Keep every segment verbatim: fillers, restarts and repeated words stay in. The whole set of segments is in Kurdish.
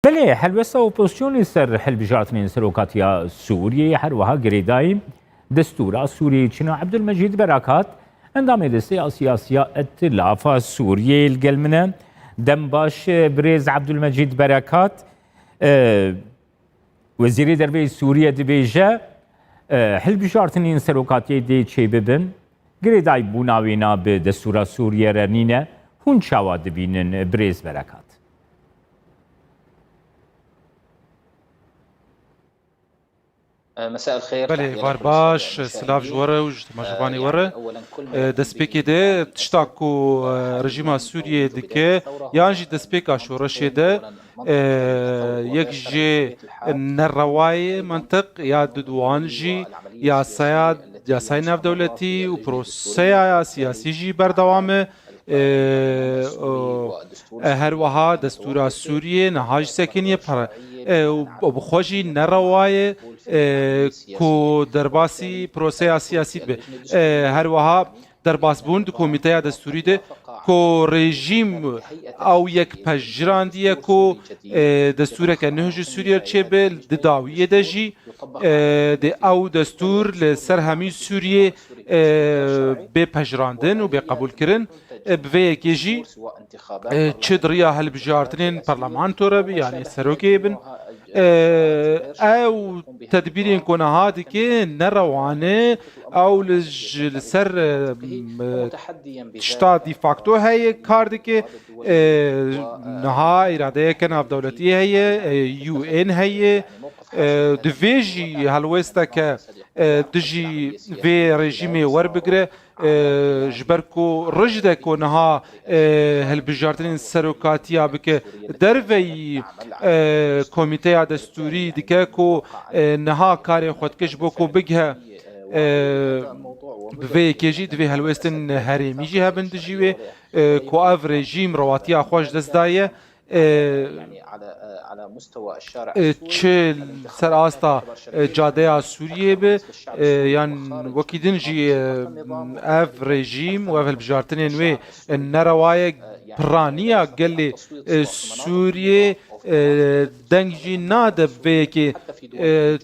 Belê, helwesta opozisyonê ser hilbijartinên serokatiya Sûriyeyê her wiha girêdayî destûra Sûriyeyê çin e. Ebdulmecîd Berakat, endamê desteya siyasî ya Îtilafa Sûriyeyê, li gel min e. Dem baş, birêz Ebdulmecîd Berakat. E, Wezîrê Derve yê Sûriye dibêje, e, hilbijartinên serokatiyê dê çêbibin, girêdayîbûna wêna bi destûra Sûriye re nîne. Hûn çawa dibînin, birêz Berakat? Belê, var baş, silav ji we re û ji temaşevanê we re. E, destpêkê de tişta ku, e, rejîma Sûriyeyê dike, yan jî destpêka şoreşê de, e, yek ji nerewayê mentiq ya di wan jî yasaya, yasayê navdewletî û proseya siyasî jî berdewam e. E, o, e, her wiha destûra Sûriyê niha jî sekiniye pere, e, û bi xwe jî nerewa ye, e, ku derbasî proseya siyasî dibe. E, her wiha derbasbûn di komîteya destûrî de ku rejîm ew yek pejirandî ye ku, e, destûreke nuh ji Sûriyê çêbe, di dawiyê de jî, e, dê ew destûr li ser hemî Sûriyê, e, bê pejirandin û bê qebûlkirin. E, bi vê yekê jî, e, çi di riya hilbijartinên parlamento re bi, yanî serokê bin, e, ew tedbîrên ku niha dike ne rewa ne, ew li j-, li ser, e, m-, tişta de facto heye kar dike, e, niha îradeyeke navdewletî heye, e, U N heye, e, divê jî helwesteke, e, dijî vê rejîmê werbigire, e, ji ber ku rij de ku niha, e, hilbijartinên serokatiya bike derveyî, e, komîteya destûrî dike ku, e, niha karê xwe dike ji bo ku bigihe, e, bi vê yekê jî divê helwestên herêmî jî hebin dijî wê, e, ku ev rejîm rewatiya xwe ji dest daye. E, e, çi ser asta, e, cadeya Sûriyê be, e, yan wekî din jî, e, ev rejîm û ev hilbijartinên wê, e, nerewa ye, piraniya gelê, e, Sûriyê, e, deng jî nade bi vê yekê, e,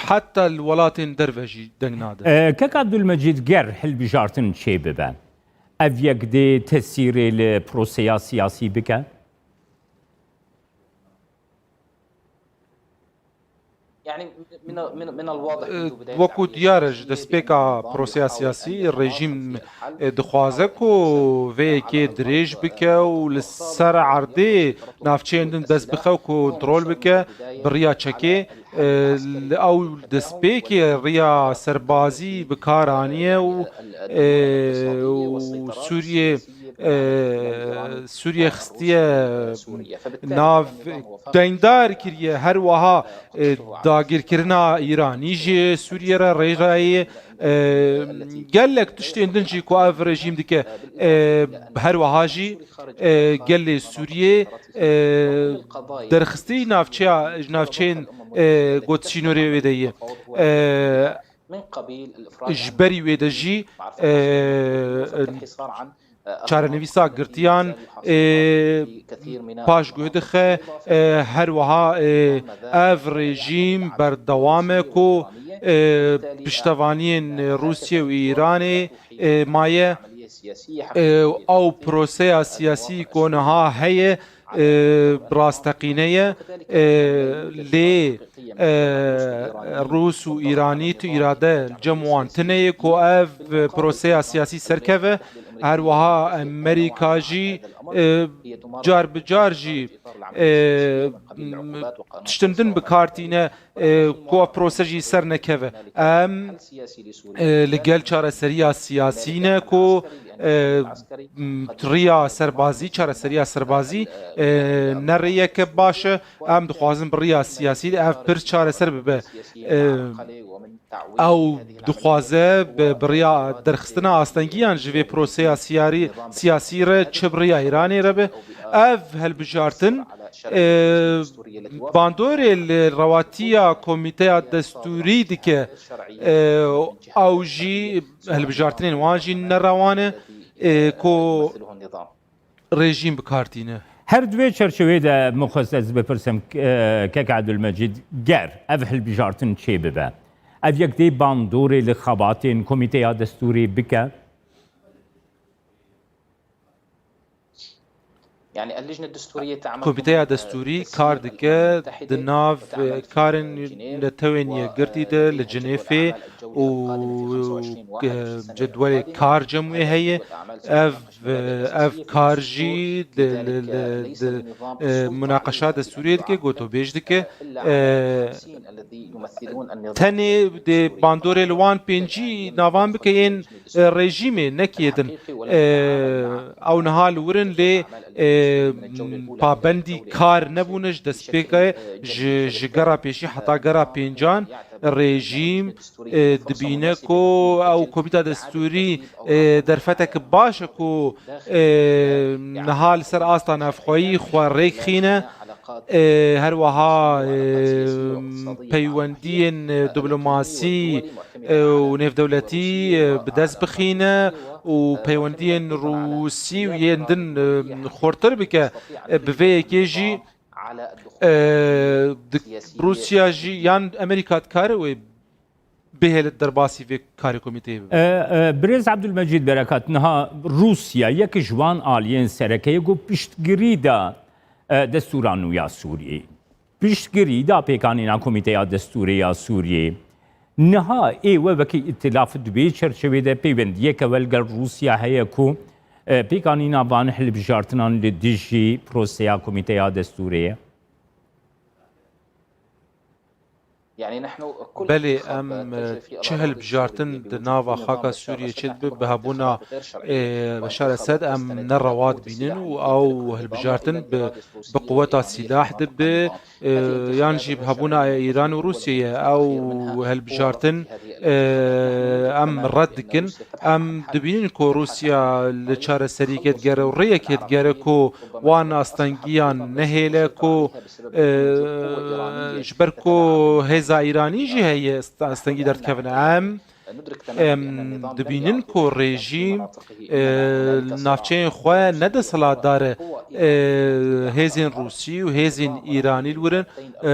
heta li welatên derve jî deng nade. E, Kek Abdulmecîd, ger hilbijartin çêbibe, ev yek dê tesîrê li proseya siyasî bike? Wekû diyar e, ji destpêka proseya siyasî rejîm, e, dixwaze ku vê yekê dirêj bike û li ser erdê navçeyên din dest bixe û kontrol bike bi riya çekê. E, li ew destpêkê riya serbazî bi kar aniye û, e, û Sûriyê, e, Sûriyê xistiye nav, deyndar kiriye. Her wiha, e, dagirkirina Îranî ji Sûriyê re rê dayê, e, gelek tiştên din jî ku ev rejîm dike, e, her wiha jî, e, gelê Sûriyê, e, derxistî navçeya, ji navçeyên, e, gotsînorê wê de ye. E, ji berî wê de jî, e, çarenivîsa girtiyan, e, paşguh dixe, e, her wiha, e, ev rejîm berdewam e ku, e, piştevaniyên Rûsye û Îranê, e, maye, e, ew proseya siyasî ku niha heye, e, rasteqîne ye, e, lê, e, Rûs û Îranî tu îrade li cem wan tune ye ku ev proseya siyasî serkeve. Her wiha Amerîka jî, e, car bi car jî, e, m-, tiştin din bi kar tîne, e, ku ev prose jî ser nekeve. Em, e, li gel çareseriya siyasî ne ku, e, m, riya serbazî, çareseriya serbazî, e, ne rêyeke baş e. Em dixwazin bi riya siyasî de ev pirs çareser bibe. E, ew dixwaze bi, bi riya derxistina astengiyan ji vê proseya siyarî-, siyasî re çi bi riya Îranê re be. Ev hilbijartin, e, bandorê li rewatiya komîteya destûrî dike, e, ew jî hilbijartinên wan jî nerewa ne, e, ku rejîm bi kar tîne. Her di vê çerçeveyê de min xwest ez bipirsim, e, kek Ebdulmecîd, ger ev hilbijartin çêbibe, ev yek dê bandorê li xebatên Komîteya Destûrê bike? Komîteya Destûrî kar dike di nav, e, karên Netewên Yekgirtî de li Cinêfê û, e, cedwelê kar cem wê heye. Ev, e, ev kar jî li, li, li, di, e, munaqeşa destûriyê dike, gotobêj dike. E, Tenê dê bandorê li wan pêncî navan bike yên, e, rejîmê, ne kê din. E, ew niha li wir in lê, e, pabendî kar nebûne ji destpêkê, ji, ji gera pêşî heta gera pêncan rejîm, e, dibîne ku ew komîta destûrî, e, derfetek baş e ku, e, niha li ser asta navxweyî xwe rêk xîne. E, her wiha, e, peywendiyên, e, diplomasî, e, û nêvdewletî, e, bi dest bixîne û peywendiyên Rûsî û yên din, e, xurtir bike. E, bi vê yekê jî, e, di-, Rûsya jî yan Amerîka dikare wê bihêle derbasî vê karê komîteyê bibe? E, e, Birêz Ebdulmecîd Berekat, niha Rûsya yek ji wan aliyên sereke ye ku piştgirî da, e, destûra nû ya Sûriyê. Piştgirî da pêkanîna Komîteya Destûrê ya Sûriyê. Niha ê we wekî îtilaf di vê çerçevê de peywendiyeke we li gel Rûsya heye ku, e, pêkanîna van hilbijartinan li dijî proseya Komîteya Destûrê ye? Belê, em, e, çi hilbijartin di nava xaka Sûriyê çêdibe, bi hebûna, e, Beşar Esed em ne rewa dibînin û ew hilbijartin bi, bi quweta sîlah dibe, e, yan jî bi hebûna Îran û Rûsiyê ye. Ew hilbijartin, e, em red dikin. Em dibînin ku Rûsya li çareseriyekê digere û rêyekê digere ku wan astengiyan nehêle ku, e, ji ber ku hêza Îranî jî heye, ast-, astengî derdikevin. Em, em dibînin ku rejîm, e, li navçeyên xwe ne desthilatdar e, e, hêzên Rûsî û hêzên Îranî li wir in, e,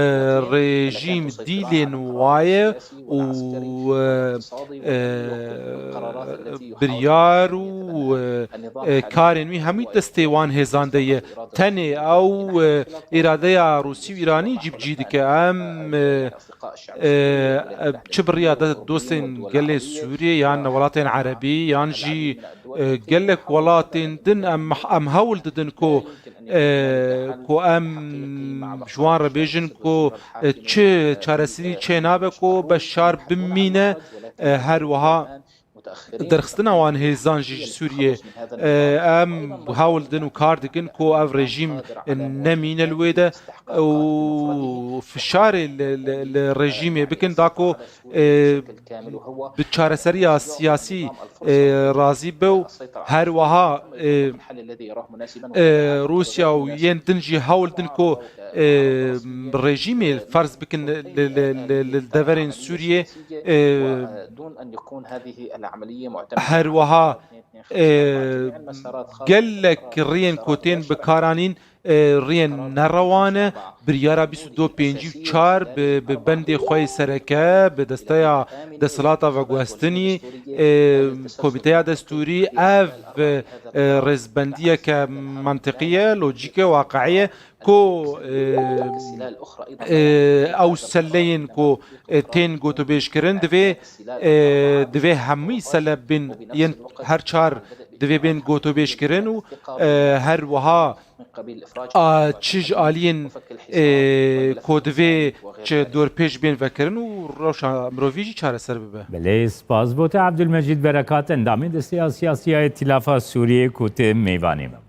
rejîm dîlên wa ye û, e, e, biryar û, e, e, karên wî hemî destê wan hêzan de ye. Tenê ew, e, îradeya Rûsî û Îranî cîbicî dike. Em, e, e, e, çi bi riya de dostên gelê Sûriyê yan welatên Erebî yan jî, e, gelek welatên din em, em hewl didin ku, e, ku em ji wan re bêjin ku, e, çi çareserî çê nabe ku Beşar bimîne, e, her wiha derxistina wan hêzan jî ji Sûriyê, e, em hewl din û kar dikin ku ev rejîm nemîne li wê de û fişarê li, li, li rejîmê bikin da ku, e, bi çareseriya siyasî, e, razî be û her wiha, e, e, Rûsya û yên din jî hewl din ku, e, rejîmê ferz bikin li, li, li, li deverên Sûriyê, e, her wiha, e, gelek riyên ku tên bikaranîn, e, riyên nerewa ne. Biryara bîst û du pêncî û çar bi, bi bendê xwe yê sereke, bi desteya desthilata veguhestinî, e, Komîteya Destûrî, ev, e, rêzbendiyeke mantiqî ye, lojîk e, waqiî ye ku, e, e, ew seleyên ku, e, tên gotûbêjkirin divê, e, divê hemî sele bên yên her çar divê bên gotûbêjkirin û, e, her wiha a çi ji aliyên, e, ku divê çi dorpêç bên vekirin û rewşa mirovî jî çareser bibe. Belê, spas bo te Ebdulmecîd Berekat, endamê Desteya Siyasî ya Îtîlafa Sûriyê ku tu mêvanê me.